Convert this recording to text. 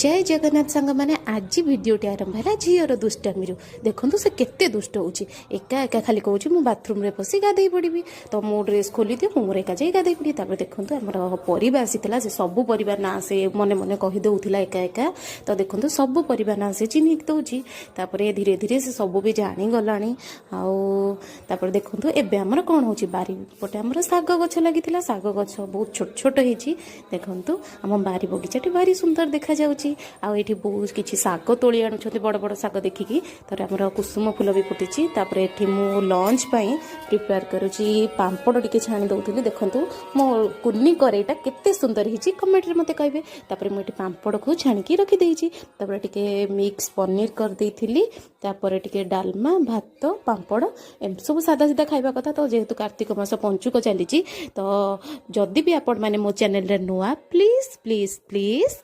ଜୟ ଜଗନ୍ନାଥ ସାଙ୍ଗମାନେ। ଆଜି ଭିଡ଼ିଓଟି ଆରମ୍ଭ ହେଲା ଝିଅର ଦୁଷ୍ଟାମିରୁ। ଦେଖନ୍ତୁ, ସେ କେତେ ଦୁଷ୍ଟ ହେଉଛି। ଏକା ଏକା ଖାଲି କହୁଛି, ମୁଁ ବାଥରୁମ୍ରେ ପଶି ଗାଧେଇ ପଡ଼ିବି। ତ ମୁଁ ଡ୍ରେସ୍ ଖୋଲିଦିଏ, ମୁଁ ମୋର ଏକା ଯାଇ ଗାଧେଇ ପଡ଼ିବି। ତାପରେ ଦେଖନ୍ତୁ, ଆମର ପରିବା ଆସିଥିଲା। ସେ ସବୁ ପରିବା ନାଁ ସେ ମନେ ମନେ କହିଦେଉଥିଲା ଏକା ଏକା। ତ ଦେଖନ୍ତୁ, ସବୁ ପରିବା ନାଁ ସେ ଚିହ୍ନି ଦେଉଛି। ତାପରେ ଧୀରେ ଧୀରେ ସେ ସବୁ ବି ଜାଣିଗଲାଣି। ଆଉ ତାପରେ ଦେଖନ୍ତୁ, ଏବେ ଆମର କ'ଣ ହେଉଛି। ବାରି ପଟେ ଆମର ଶାଗ ଗଛ ଲାଗିଥିଲା। ଶାଗ ଗଛ ବହୁତ ଛୋଟ ଛୋଟ ହେଇଛି। ଦେଖନ୍ତୁ, ଆମ ବାରି ବଗିଚାଟି ଭାରି ସୁନ୍ଦର ଦେଖାଯାଉଛି। ଆଉ ଏଇଠି ବହୁତ କିଛି ଶାଗ ତୋଳି ଆଣୁଛନ୍ତି, ବଡ଼ ବଡ଼ ଶାଗ ଦେଖିକି। ତାପରେ ଆମର କୁସୁମ ଫୁଲ ବି ଫୁଟିଛି। ତାପରେ ଏଠି ମୁଁ ଲଞ୍ଚ ପାଇଁ ପ୍ରିପେୟାର କରୁଛି। ପାମ୍ପଡ଼ ଟିକେ ଛାଣି ଦେଉଥିଲି। ଦେଖନ୍ତୁ, ମୋ କୁନି କରେଇଟା କେତେ ସୁନ୍ଦର ହେଇଛି, କମେଣ୍ଟରେ ମୋତେ କହିବେ। ତାପରେ ମୁଁ ଏଠି ପାମ୍ପଡ଼କୁ ଛାଣିକି ରଖିଦେଇଛି। ତାପରେ ଟିକେ ମିକ୍ସ ପନିର କରିଦେଇଥିଲି। ତାପରେ ଟିକେ ଡାଲମା, ଭାତ, ପାମ୍ପଡ଼, ଏମିତି ସବୁ ସାଧା ସିଧା ଖାଇବା କଥା। ତ ଯେହେତୁ କାର୍ତ୍ତିକ ମାସ ପଞ୍ଚୁକ ଚାଲିଛି, ତ ଯଦି ବି ଆପଣମାନେ ମୋ ଚ୍ୟାନେଲରେ ନୂଆ, ପ୍ଲିଜ୍ ପ୍ଲିଜ୍ ପ୍ଲିଜ୍।